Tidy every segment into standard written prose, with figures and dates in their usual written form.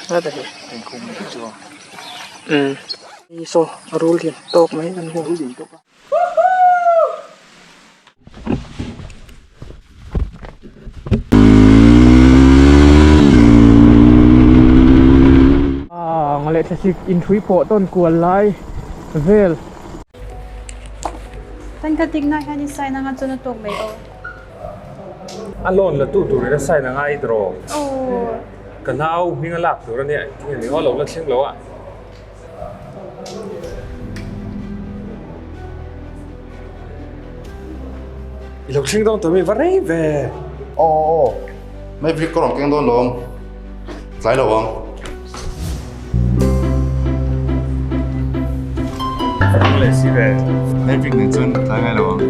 Heta hi. Umm saw a rul lian tawk mai kan hmu. Ang leh thlasik inhrui pawh tawn kual lai vel. Kan ka tikna hian i sign anga chuan a tawk mai aw. A loan la tu turin a sign anga i draw. Aw. Ka nau hming a lak tur ania engtin nge ni aw lo la thleng lo a. I lo thleng dawn tawh mi va rei ve. Aw aw aw Maverick ka rawn keng dawn lo ang tlai lo ang. Ka leh si ve. Maverick nen chuan tlai ngai lo ang.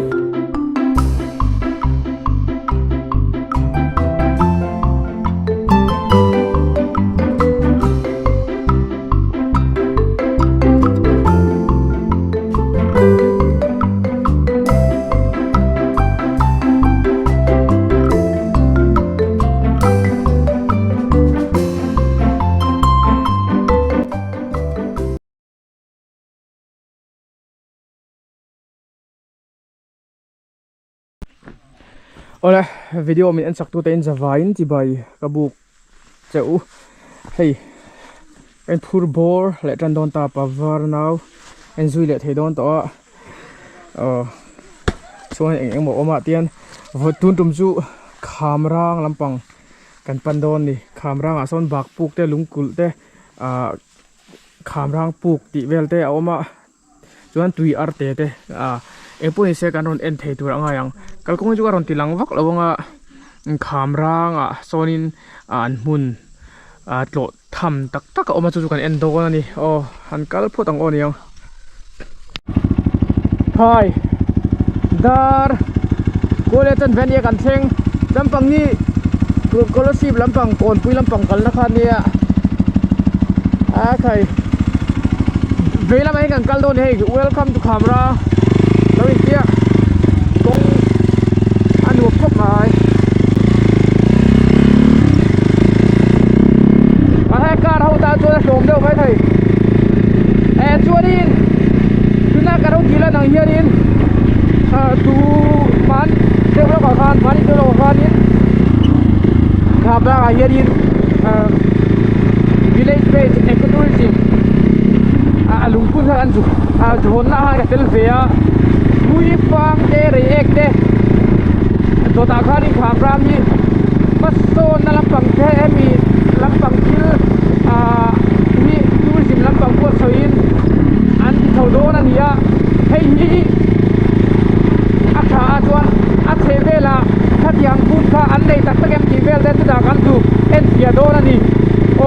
Awle video min en chak tute in zavaiin chibai ka buk che u hei en phur bawr leh tan dawn ta pa var nau en zui leh thei dawn tawh a aw chuan eng eng maw awm ah tian vawi tun tum chu kham rang lampang kan pan dawn a ni kham rangah sawn bak puk te lungkulh te ah kham rang puk tih vel te a awm a. Chuan tui ar te te ah eng pawh ni se kan rawn en thei tur a ngai ang kalkawng hi chu ka rawn ti lang vak lo ang a kham rangah sawnin an hmun ah tlawh tham tak tak a awm a chu chu kan en dawn a ni aw han kal phawt ang aw niang. Phai dar kual leh chanve ania kan thleng lampang hi Kolasib lampang kawnpui lampang kalna kha ania a khai. Vei lamah hian kan kal dawn a ni hei welcome to Khamra lo intia kawng a nuam khawp mai a he car ho tan chuan a hlawm deuh mai thei eh chuanin tuna ka ro tih lan ang hianin ah tu hman deuh lawkah khan hmani deuh lawkah khanin Khamra ah hianin ah village based ecotourism a lungphun kha an zuk a hawnna khan ka tel ve a mui fang te rei ek te dawtah khanin kham ram hi hmasawnna lampang te hemi lampang thil ah hi tourism lampang pawh sawiin an ti chho dawn a ni a hei hi a tha a chuan a chheh velah khatiang phun kha an nei tak tak em tih vel te chutah kan duh enfiah dawn a ni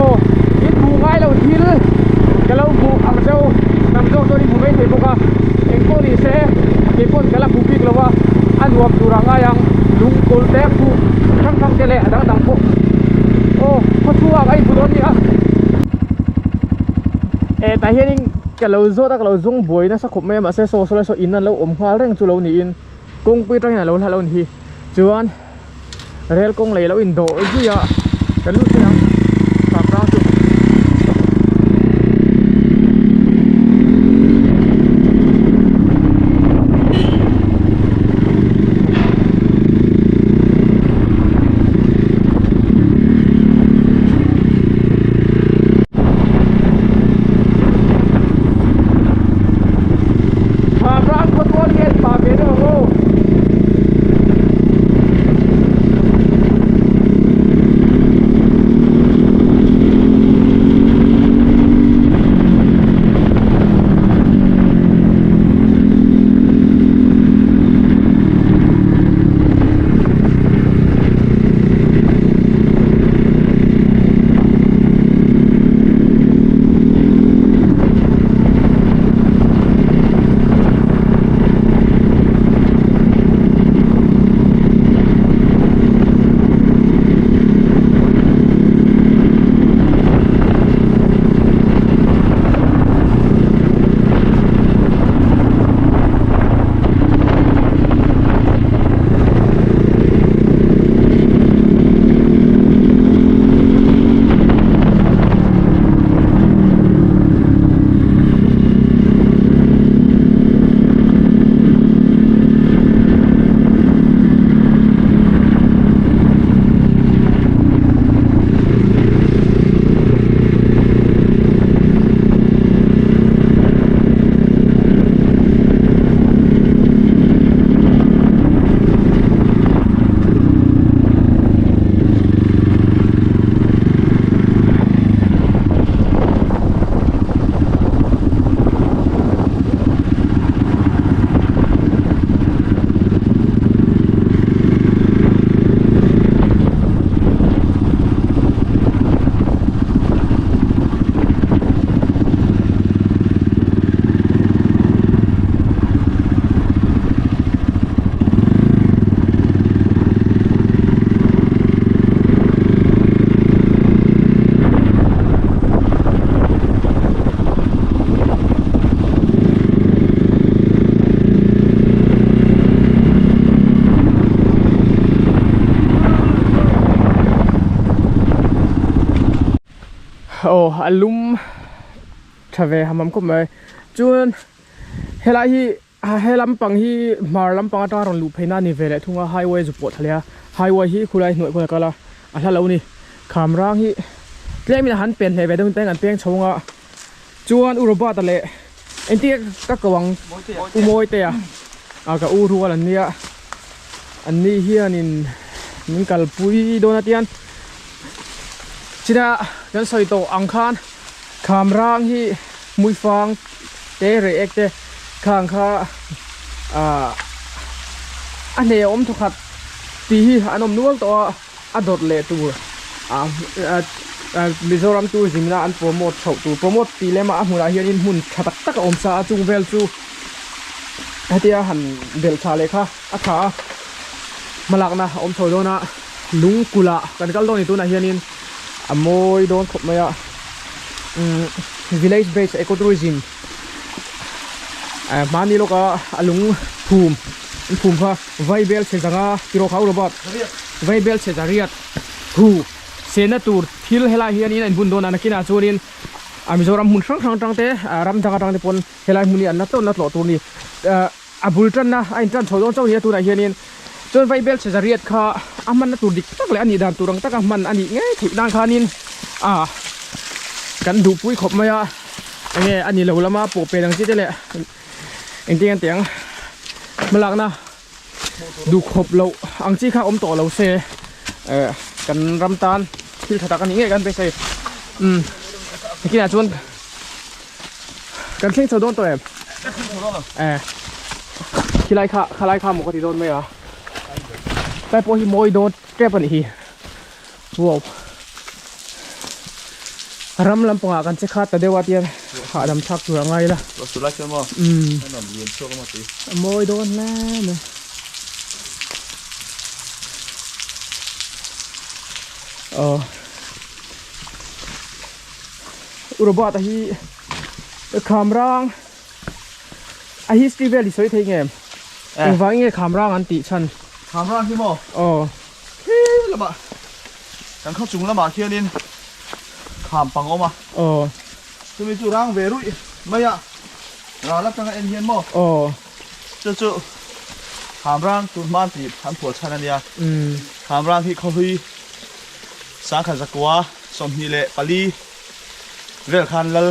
aw in hmuh ngai lo thil ka lo hmuh ang zeuh tam zawk chuan in hmu mai thei bawk a eng pawh ni se kei pawn ka la hmu bik lo a a nuam tur ah ngai ang lungkawl te puk hrang hrang te leh a dang dang pawh aw khawchhungah ka inhmu dawn nia eh tah hianin ka lo zawt a ka lo zawng buai nasa khawp mai a mahse saw saw lai saw in an lo awm nghal reng chu lo niin kawngpui atangin a lo hla lo a ni hi chuan. Rel kawng lei lo in dawh zui a kan lut thei ang kham rang chu. Kham rang khawtual hi a en pah ve deuh ang aw. Aw a lum tha ve hamam khawp mai chuan helai hi he lampang hi hmar lampang atanga rawn luh pheina a ni ve leh thung a highway zu pawh thla leh a highway hi khulai hnuai khawn a kal a a hla lo a ni kham rang hi tlemin a han pen hleh ve deuh in teng an peng chho ang a chuan u Robert-a leh engtin nge ka ko ang u Mawitea ah ka u rual an nia an ni hianin min kalpui dawn a tian china kan sawi tawh ang khan kham rang hi hmuifang te reh ek te khang kha ah a hneh awm thawkhat tih hi an awm nual tawh a a dawt leh tur ah Mizoram tourism ina an promote chhoh tur promote tih lem ah a hmunah hianin hmun tha tak tak a awm sa a chung vel chu hetia han belh tha leh kha a tha a hmalakna a awm chho dawn a lung kulh ah kan kal dawn a ni tunah hianin a mawi dawn khawp mai a umm village based eco tourism hmani lawka a lung phum an phum kha Vaibel chhe zanga tiraw kha u Robert Vaibel chhe zariat hu sehna tur thil helai hianin a inbun dawn a nakinah chuanin a Mizoram hmun hrang hrang atang te ram dang atang te pawn helai hmun hi an la tlawn la tlawh tur a ni a bul tanna a intan chho dawn chauh a ni a tunah hianin chuan Vaibel chhe zariat kha a hmanna tur dik tak leh a nih dan tur ang taka hman a nih ngei theih nan khanin a kan duhpui khawp mai a enge a ni lo lama pawh pen ang chi te leh Engtin an tih ang hmalakna duh khawp loh ang chi kha awm tawh lo se eh kan ram tan thil tha tak a ni ngei kan beisei umm hekinah chuan kan thleng chho dawn tawh em eh khilai kha khalai kha maw ka ti dawn mai a tlai pawh hi mawi dawn tep a nih hi. Wow ram lampangah kan che khat ta deuh a tiang hahdam thlak tur a ngai la umm a mawi dawn hle mai aw u Robert a hi kham rang a history vel i sawi thei nge em engvangin nge kham rang an tih chhan kham rang hi maw aw. He lamah kan khaw chung lamah khianin kham pang a awm a. Aw. Chumi chu rang ve ruih mai a, ral atanga en hian maw? Aw. Chu chu kham rang tun hman tih an phuah chhan a nia. Umm. Kham rang hi khawhlui sangkhat zakua 24 vel khan lal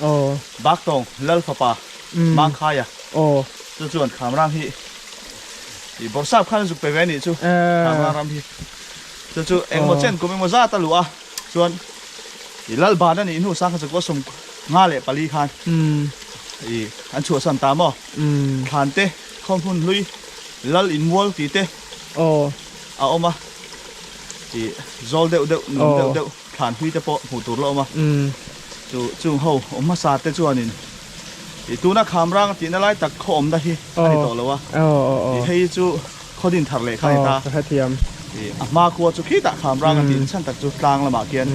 Aw. Baktawng lal fapa Mangkhaia. Aw. Chu chuan kham rang hi I bawrhsap khan zuk pe ve anih chu Thanga ram hi. Chu chu engmaw chen kum engmaw zat a luh a chuan i lal ban anih hnu sangkhat chu kawsawm 54 khan i an chhuahsan ta maw thlan te khawmhmun hlui lal inmual tih te a awm a i zawl deuh deuh nuam deuh deuh thlan hlui te pawh hmuh tur la awm a chu chung ho awm hmasa te chuanin I tuna Khamrang a tihna lai tak khaw awmna hi a ni tawh lo a, i hei hi chu khaw din thar leh kha a ni ta. I a hma khua chu khitah Khamrang a tih chhan tak chu tlang lamah khian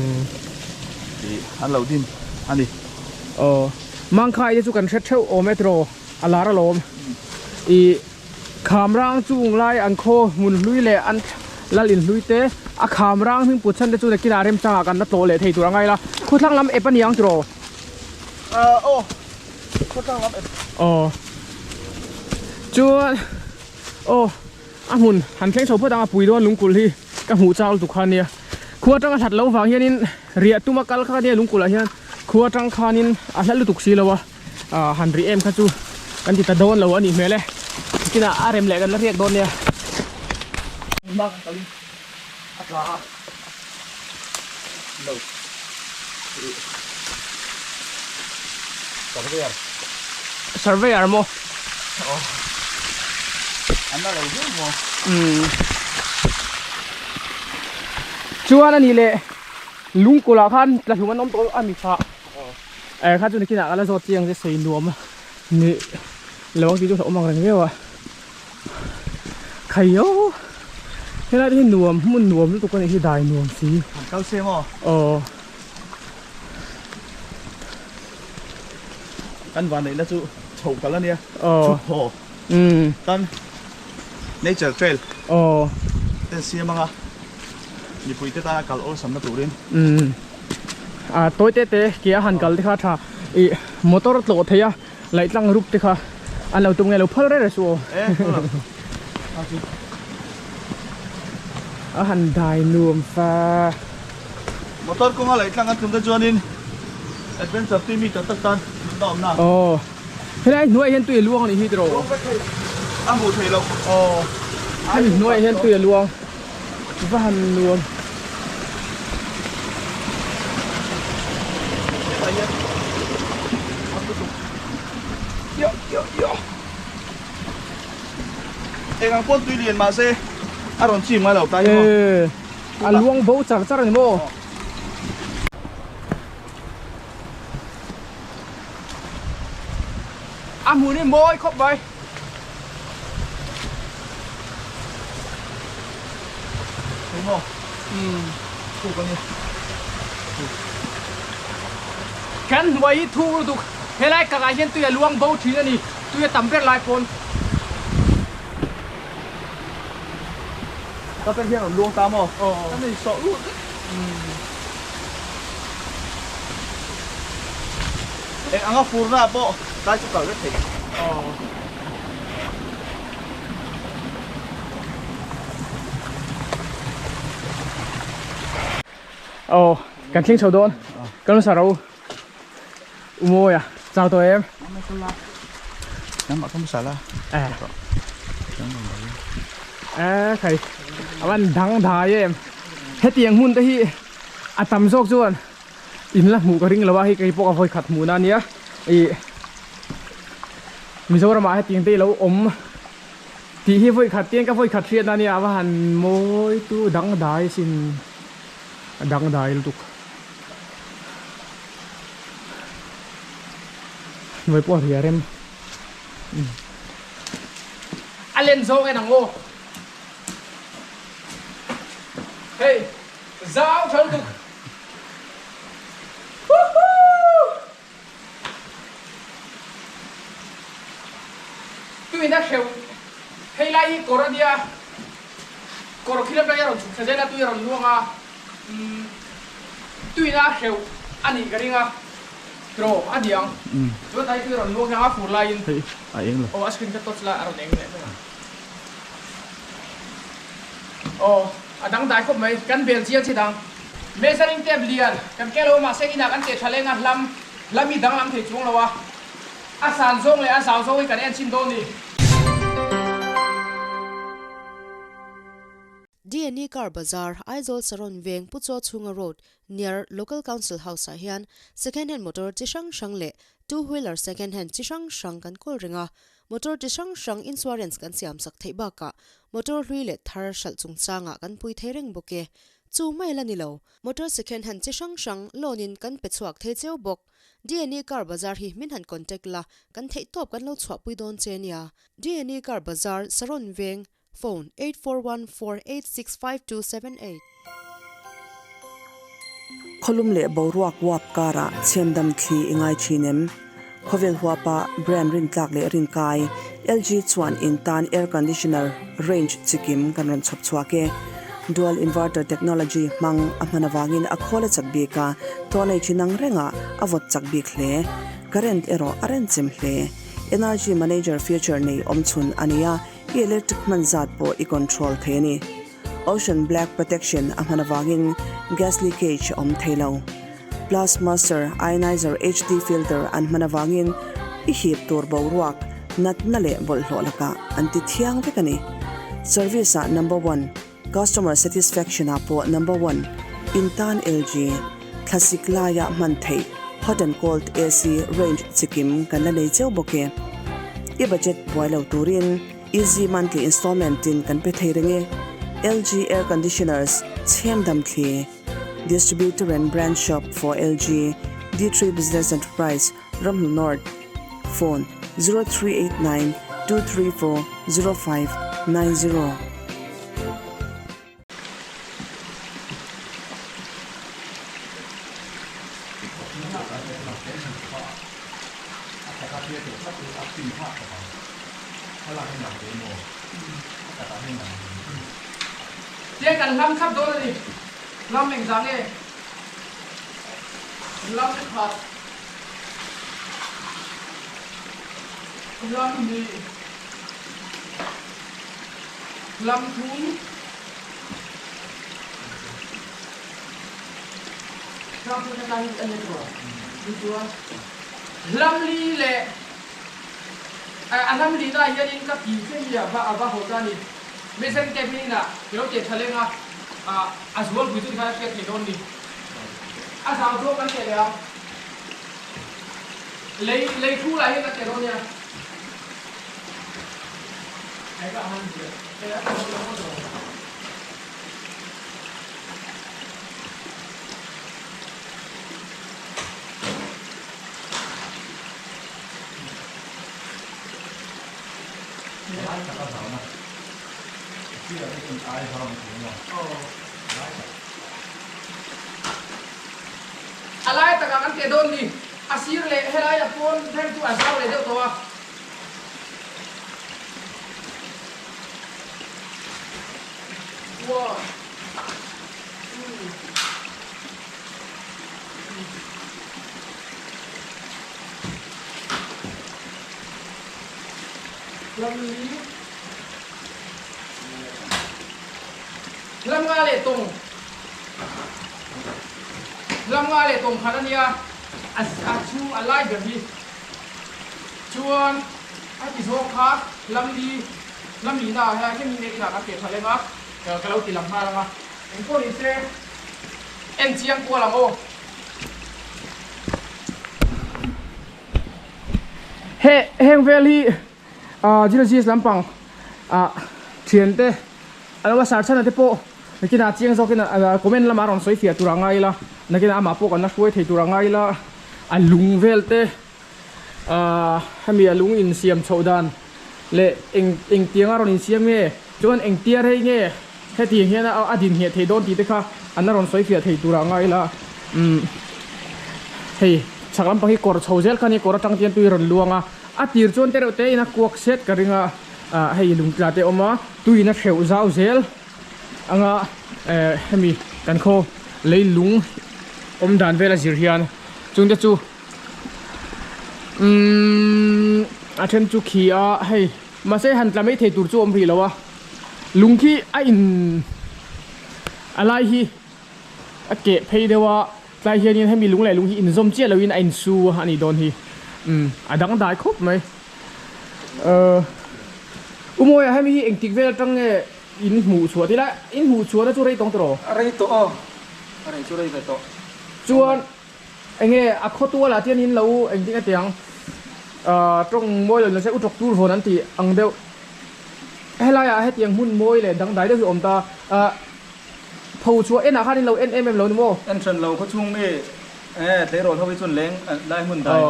i an lo din a ni. Aw, Mangkhai te chu kan hre theuh awm e tiraw, a lar alawm. I Khamrang chung lai an khaw hmun hlui leh an lal in hlui te, a Khamrang hming put chhan te chu nakinah remchangah kan la tlawh leh thei tur a ngai la. Khawthlang lam ep a ni ang tiraw? Aw khawtlang lam ep. Aw chuan aw a hmun han thleng chho phawt ang a pui dawn lungkulh hi ka hmuh chau lutuk kha ania khua atanga hlat loh vang hianin riah tuma kal kha ania lungkulh ah hian khua atang khanin a hla lutuk si lo a ah han rih em kha chu kan ti ta dawn lo a nih hmel e kinah a rem leh kan la riak dawn nia. A tla a lo surveyor surveyor maw aw an la lo viau maw umm chuan ani leh lungkulh ah khan tla hlum an awm tawh a mi fa eh kha chu nikinah ka la zawt chiang che sei nuam a ni lo ang tih chu hlauhawm ang reng viau a. Khaio helai te hi nuam hmun nuam lutuk a nih hi dai nuam si. Han kal se maw? Aw. Kan van neihna chu chho kal a nia. Aw. Chhuk haw. Umm. Tan nature trail. Aw. Ten siam anga mipui te tana kal awlsamna turin. Umm. A tawi te te ke a han kal te kha a tha ih motor tlawh thei a laih tlang rup te kha an lo tum nge lo phal reng reng suh aw. A han dai nuam fa. Motor kawnga laih tlang an tum te chuanin adventure tui mi tak tak tan nunna awm na. Aw helai hnuaiah hian tui a luang a nih hi tiraw. Luang vek thei a hmuh theih loh. Aw hemi hnuaiah hian tui a luang. Va han nuam. Yo yo yo. Eng ang pawn tui lian mahse a rawn chim ngai lo ta hi maw. Ee a luang bo char char a ni maw. A hmun hi mawi khawp mai. Engmaw? Thuk a ni. Kan hnuai hi thuk lutuk. Helai kakah hian tui a luang bo thin a ni. Tui a tam ber lai pawn. Ka pen hian rawn luang ta maw? Ka nei sawh lut vek. Eng anga furna pawh tlai chu kal vek thei. Aw kan thleng chho dawn kan hmasa ro u mawi a chau tawh em Nangmah ka hmasa la eh khai a van dang dai em hetiang hmun te hi a tam zawk chuan in la hmuh ka ring lo a hei kei pawh ka vawi khat hmuh na ania ih Mizoramah hetiang te i lo awm tih hi vawi khat tiang ka vawi khat hriatna ania a va han mawi tu dangdai sin a dangdai lutuk hnuai pawh a ria rem a len zawng en ang aw hei zau tha lutuk Tuina hreuh hei lai hi kawr a nia, kawr khi lam lai a rawn chhuk thla zel a, tui a rawn luang a, umm tuina hreuh a nih ka ring a, tiraw a ni ang, chuan tlai tui a rawn luang hiang a fur laiin aw a screen kha touch la a rawn eng leh mai ang, aw a dangdai khawp mai, kan bel chiang chi dang. Measuring tape lian kan ke lo mahse inah kan teh tha leng a hlam hlam hi danglam thei chuang lo a, a san zawng leh a zau zawng hi kan en chhin dawn ni. DNA Car Bazar, Aizawl Saron Veng Pu Chaw Chhunga Road, near Local Council House ah hian second hand motor chi hrang hrang leh two wheeler second hand chi hrang hrang kan kawl reng a, motor chi hrang hrang insurance kan siam sak theih bakah motor hlui leh thar hralh chungchangah kan pui thei reng bawk e. Chu mai la ni lo, motor second hand chi hrang hrang loan in kan pe chhuak thei cheu bawk. DNA Car Bazar hi min han contact la, kan theih tawp kan lo chhuahpui dawn che nia. DNA Car Bazar, Saron Veng, Phone, 8414865278. Khawlum leh boruak uap karah chhemdam thli i ngai thin em? Khawvel huapa brand rintlak leh rinkai, LG chuan in tan air conditioner range chikim kan rawn chhawp chhuak e. Dual inverter technology hmang a hman avangin a khawl a chak bik a, tawh nei thin ang rengah a vawt chak bik hle. Current erawh a renchem hle. Energy manager feature nei awmchhun a ni a, i electric hman zat pawh i control thei a ni. Ocean Black Protection a hman avangin gas leakage a awm thei lo. Plus Master Ionizer HD filter an hman avangin i hip tur boruak, natna leh bawlhhlawh lakah an ti thiang vek a ni. Service ah number one, customer satisfaction ah pawh number one, in tan LG, thlasik laia hman theih hot and cold AC range chikim kan la nei cheu bawk e. I budget buai lo turin Easy monthly installment in kan pe thei reng e. LG Air Conditioners, Chhem Dam Thli, Distributor and Branch Shop for LG, D3 Business Enterprise, Ramhnu North, Phone, 0389 234 0590. Tiang kan hlam thlap dawn a ni. Hlam engzah nge? Lam khat, lam hnih, lam thum, lam thum hetlai hi a ni tawh chu chuan lam li leh a lam li naah hianin ka ti che hi a va a va haw ta a ni. Measuring tape hi inah i lo teh tha leng a, a zualpui chu tikhan a hriat theih dawn ni. A zau zawk kan teh leh ang. Lei lei thu lah hian kan teh dawn nia. Hei ka han ziah. Hei a tawp lo maw. A lai takah kan teh dawn ni. A sir leh helai a pawn ber chu a zau leh deuh tawh a. One, two, three. Lam li Lam nga leh tawng Lam nga leh tawng khat a nia a a chhung a lai ber hi chuan a ti zawk kha lam li lam li naah hian hemi mek inah kan teh tha leng a ka lo ti lang nghal ang a engpawh ni se en chiang kual ang aw. He heng vel hi ah Genesis lampang ah thian te a lo sar chhan a te pawh nakinah chiang zawkin ah comment lamah a rawn sawi fiah tur a ngai ila nakinah amah pawh kan la hruai thei tur a ngai ila a lung vel te ah hemi a lung insiam chhoh dan leh eng engtiang a rawn insiam nge chuan engtia rei nge hetiang hian a din ngheh thei dawn tih te kha an la rawn sawi fiah thei tur ah ngai ila umm hei chhak lampang hi kawr chho zel kha nia kawr atang te hian tui a rawn luang a a tir chuan tereuh te in a kuak set ka ring a ah hei lungtla te a awm a tui in a hreuh zau zel anga eh hemi kan khaw leilung awm dan vel a zir hian chung te chu umm a then chu khi a hei. Mahse han tla mai thei tur chu awm rih lo a, lung khi a in a lai hi a keh phei deuh a, tlai hianin hemi lung leh lung hi inzawm chiah loin a insu a nih dawn hi, umm a dangdai khawp mai. Ahh U Mawia hemi hi engtik vel atang nge in hmuh chhuah tih lai in hmuh chhuahna chu rei tawng tawh rawh? A rei tawh aw, a rei chu rei ve tawh. Chuan. Enge a khaw tualah te hian in lo engtin a tiang ahh tawng mawi lo nasa utawk tur vawn an tih ang deuh helai ah hetiang hmun mawi leh dangdai deuh hi a awm ta ahh pho chhuah enah khan in lo en em em lo ni maw? En hran lo khaw chhung mi e tleirawl ho hi chuan leng lai hmun dai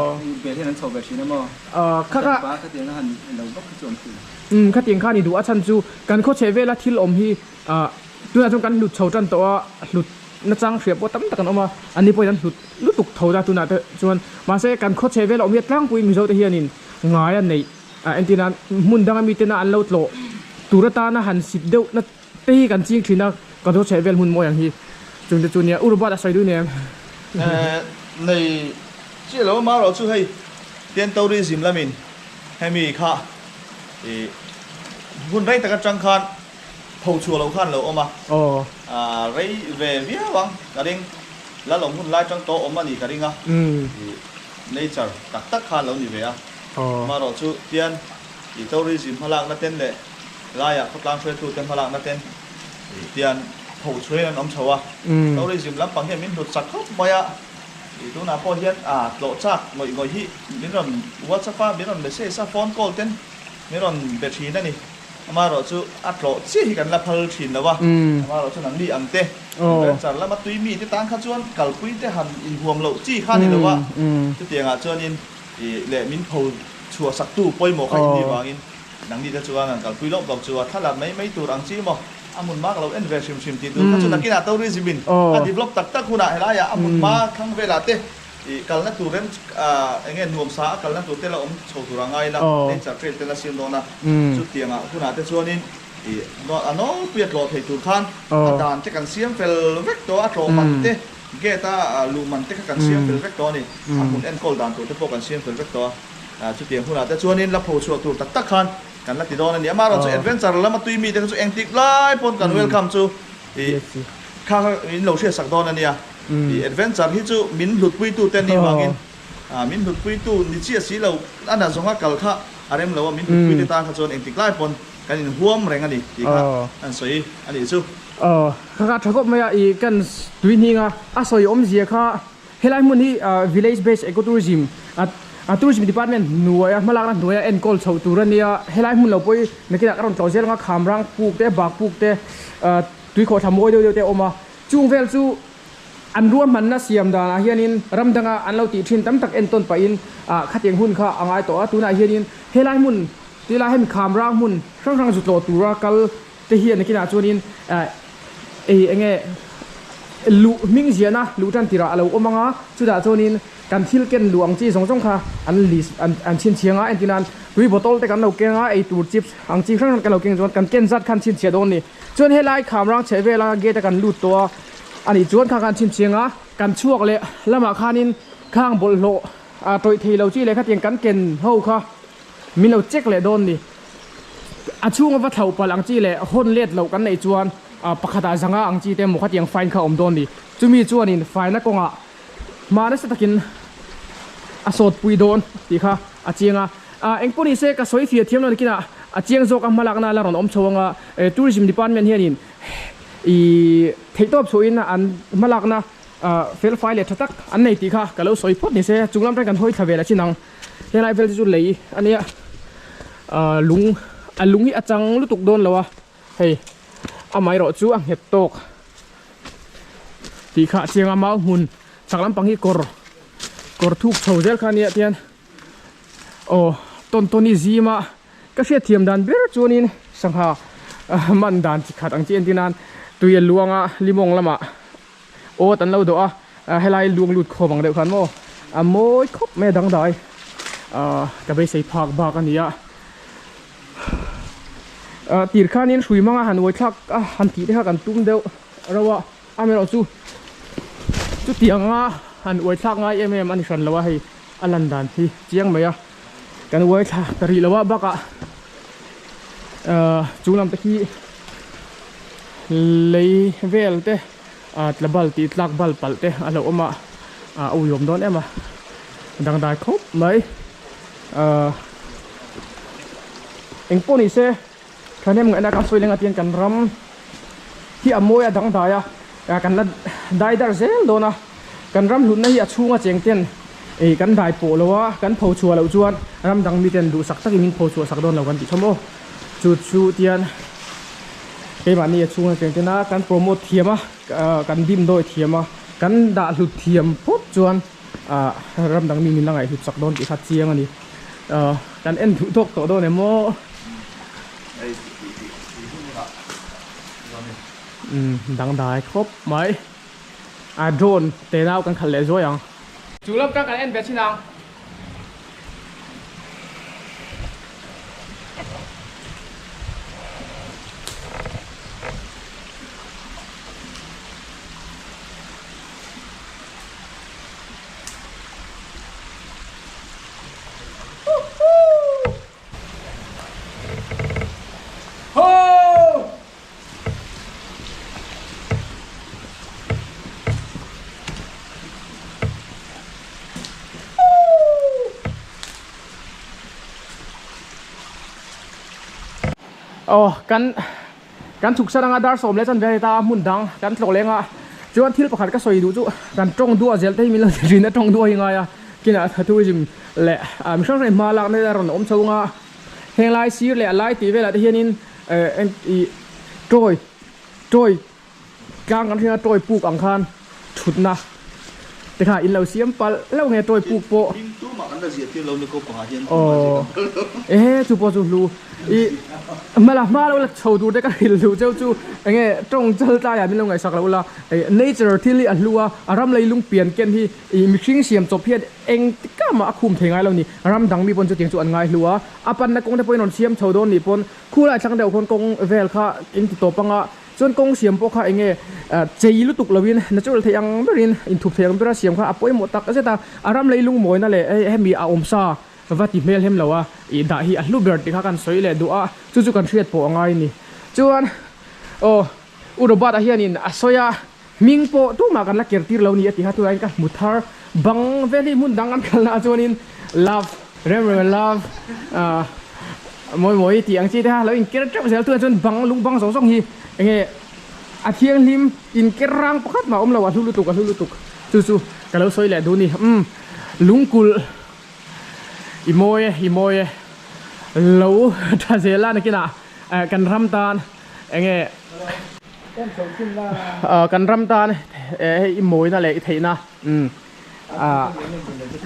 bel hian an chho ve thin a maw? Ahh kha kha Pa khatiang a han lo vak kha chu awm thin. Umm khatiang khan i duh a chhan chu kan khaw chheh vela thil awm hi ahh tunah chuan kan hlut chho tan tawh a hlut Nachang hria pawh tam tak an awm a, anni pawhin an hlut lutuk tho ta tunah te chuan. Mahse kan khawchhe vel a awm hi a tlangpuiin Mizo te hianin ngai a neih a entir nan hmun danga mi tena an lo tlawh tur atana han sit deuh na te hi kan ching thin a, kan khawchhe vel hmun mawi ang hi chung te chu nia. U Robert a sawi duh nen. Nei chiah lo amaherawh chu hei Tian Tourism lamin hemi kha ih hun rei tak atang khan Tho chhuah loh khan lo awm a, rei ve viau ang ka ring, lal awm hun lai tang tawh awm a nih ka ring a, nature tak tak khan lo ni ve a, amaherawh chu tian ih tourism hmalakna ten leh laiah khawtlang hruaitute hmalakna ten tian tho chhuahin an awm chho a, tourism lampang hian min hlut chak khawp mai a, ih tunah pawh hian tlawh chak ngawih ngawih hi min rawn whatsapp a, min rawn message a, phone call ten min rawn be thin a ni. Amaherawh chu a tlawh chiah hi kan la phal thin lo a, amaherawh chu nangni ang te, adventure lama tui mi te tan kha chuan kalpui te han inhuam loh chi kha a ni lo a, chutiangah chuanin ih leh min pho chhuah saktu pawimawh kha inni vangin nangni te chuan han kalpui lawk lawk chu a thlalak mai mai tur ang chi maw, a hmun mak lo en ve hrim hrim tih tur kha chu nakinah tourism in a develop tak tak hunah helaiah a hmun hma thlang velah te Ih kalna tur rem ah eng nge nuam sa a kalna tur te la awm chho tur a ngai la, nature trail te la siam dawn a, chutiangah hunah te chuanin ih a nawlpui a tlawh theih tur khan a dan te kan siam fel vek tawh a, a tlawh man te. Gate a luh man te kha kan siam fel vek tawh a ni. A hmun enkawl dan tur te pawh kan siam fel vek tawh a. Chutiang hunah te chuanin la pho chhuah tur tak tak khan kan la ti dawn a ni. Amaherawhchu chu adventure lama tui mite kha chu engtik lai pawn kan welcome chu ih kha kha in lo hriatsak dawn a nia. Ih adventure hi chu min hlutpuitu te ni vangin min hlutpuitu ni chiah si lo a na zawnga kal kha a rem lo a, min hlutpuite tan kha chuan engtik lai pawn kan inhuam reng a ni tih kha an sawi a nih chu. Aw, ka kha tha khawp mai a, ih kan tui hning a, a sawi awmzia kha helai hmun hi village based eco tourism a tourism department hnuaia hmalakna hnuaia enkawl chhoh tur a nia, helai hmun lo pawh hi nakinah ka rawn tlawh zel ang a, kham rang puk te bak puk te tuikhawh thla mawi deuh deuh te a awm a, chung vel chu an ruahmanna siam danah hianin ram danga an lo tih thin tam tak entawn pahin ah khatiang hun kha a ngai tawh a, tunah hianin helai hmun tilai hemi kham rang hmun hrang hrang zu tlawh tura kal te hian nakinah chuanin ei enge luh hming ziahna luh tan tirah a lo awm ang a, chutah chuanin kan thil ken luh ang chi zawng zawng kha an list an an chhinchhiang a, entirnan tui bottle te kan lo keng a, eitur chips ang chi hrang hrang kan lo keng chuan kan ken zat khan chhinchhiah dawn a ni. Chuan helai khamrang chheh vela gate a kan lut tawh a, a nih chuan kha khan chhinchhiang a, kan chhuak leh lamah khanin khang bawlhhlawh ah tawih thei lo chi leh khatiang kan ken ho kha min lo check leh dawn a ni. A chhunga va thlauh palh ang chi leh hawn let loh kan neih chuan pakhatah zanga ang chi te emaw khatiang fine kha a awm dawn a ni. Chumi chuanin faina kawngah hma nasa takin a sawt pui dawn tih kha a chiang a. Engpawh ni se ka sawi fia thiam lo nakinah a chiang zawk a hmalakna la rawn awm chho anga Tourism Department hianin ih theihtawp chhuahin an hmalakna fel fai leh tha tak an nei tih kha ka lo sawi phawt ni se. Chung lam tan kan hawi thla ve la chin ang. Helai vel te chu lei a nia lung a lung hi a chang lutuk dawn lo a hei amaherawh chu a nghet tawk tih kha a chiang a mau hmun chak lampang hi kawr kawr thuk chho zel kha a nia tihian aw tawn tawn hi zim a ka hriatthiam dan ber chuanin sangha man dan chi khat ang chi entir nan tui a luang a limawng lamah Awt an lo dawh a, helai luang lut khawm ang deuh khan maw a mawi khawp mai a dangdai ah ka beisei phak bak a ni a ah tir khanin hrui hmanga han uai thlak a han tih te kha kan tum deuh rauh a amaherawh chu chutianga han uai thlak ngai em em a ni hran lo a hei a lan dan hi chiang mai a kan uai thla ta rih lo a bakah ah chung lam te khi lei vel te. Ah tla bal tih tlak bal palh te a lo awm a ah a uiawm dawn em a dangdai khawp mai ah eng pawh ni se thahnem ngaihna kan sawi leng a tiang kan ram hi a mawi a dangdai a ah kan la dai dar zel dawn a kan ram hlutna hi a chhunga cheng ten ih kan dai pawh lo a kan pho chhuah loh chuan ram dang miten duhsak takin min pho chhuah sak dawn lo kan tih tha maw chu chu tian. Keimahni a chhunga cheng ten a kan promote thiam a kan dim dawi thiam a kan dah hlut thiam phawt chuan ah ram dang mi min la ngaihhlut chak dawn tih kha chiang a ni ah kan en duh tawk tawh dawn em aw umm dangdai khawp mai a drone te nau kan khalh leh zuai ang. Chu lam tang kan en ve chin ang. Aw kan kan chhuk san anga dar sawm leh chuan vel ta hmun dang kan tlawh leng a chuan thil pakhat ka sawi duh chu kan tawng duah zel te hi min lo ti thin a tawng duah hi ngai a kinah tourism leh mi hrang hrang hma lakna te a rawn awm chho anga heng lai sir leh a lai tih velah te hianin eh eng ih tawi tawi tlang kan hria tawi puk ang khan thutna te kha in lo siam palh hlauh nge tawi puk pawh aw ehe chu pawh chu hlu ih hmala hma lo la chho tur te ka hrilh luh cheu chu enge tawng chal tlaiah min lo ngaihsak loh la ih nature thil hi a hlu a a ram leilung pian ken hi ih mihring siam chawp hian eng tikah mah a khum thei ngai lo ni ram dang mi pawn chutiang chu an ngai hlu a a panna kawng te pawhin rawn siam chho dawn nih pawn khulai thlang deuh khawn kawng vel kha eng ti tawp anga. Chuan kawng siam pawh kha enge chei lutuk lovin natural thei ang berin inthup thei ang bera siam kha a pawimawh tak zet a. A ram lei lungmawina leh hei hemi a awmsa va ti hmel hem lo a ih dah hi a hlu ber tih kha kan sawi leh duh a, chu chu kan hriat pawh a ngai a ni. Chuan aw U Robert-a hianin a sawi a, hming pawh tumah kan la ker tir lo ni a ti kha tunah hian ka hmu thar bang vel hi hmun dang an kalna ah chuanin love rem rem love ah mawi mawi tih ang chi te kha lo inker teuh zel tunah chuan bang lung bang zawng zawng hi enge a thianghlim inker rang pakhat mah a awm lo a hlu lutuk a hlu lutuk chu chu ka lo sawi leh duh a ni umm lungkulh i mawi e i mawi e lo tha zel a nakinah kan ram tan enge kan ram tan hei i mawina leh i theihna umm ah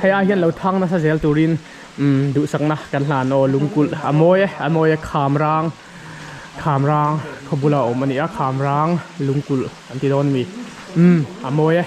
hei ai hian lo thang nasa zel turin umm duhsakna kan hlan aw lungkulh a mawi e a mawi e kham rang kham rang khaw bula awm a ni a kham rang lungkulh an ti dawn a mi umm a mawi e.